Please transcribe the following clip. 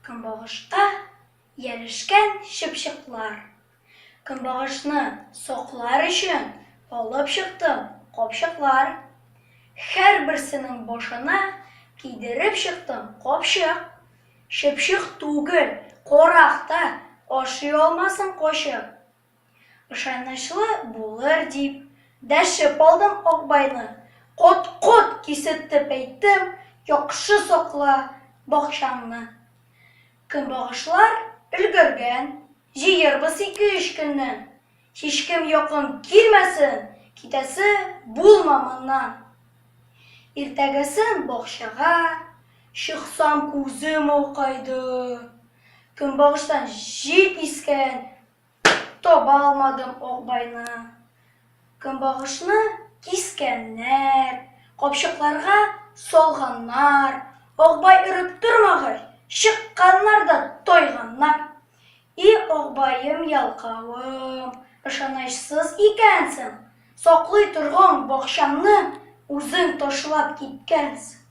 Көнбагышка ияләшкән чыпчыклар. Көнбагышны саклар өчен алып чыктым капчыклар. Һәрберсенең башына кидереп чыктым капчык. Чыпчык түгел, карак та ашый алмасын качып. Ышанычлы булыр дип, дәшеп алдым Акбайны. Кат-кат кисәтеп әйттем, яхшы сакла бакчаңны. Көнбагышлар өлгергән, җыербыз ике-өч көннән. Һичкем якын килмәсен, китәсе булма моннан. Иртәгесен бакчага чыксам, күзем акайды. Көнбагыштан җил искән, Таба алмадым Акбайны. Көнбагышны кискәннәр, капчыкларга салганнар. Акбай өреп тормагач, чыкканнар да тайганнар. И Акбаем ялкавым, ышанычсыз икәнсең, саклый торган бакчаңны үзең ташлап киткәнсең.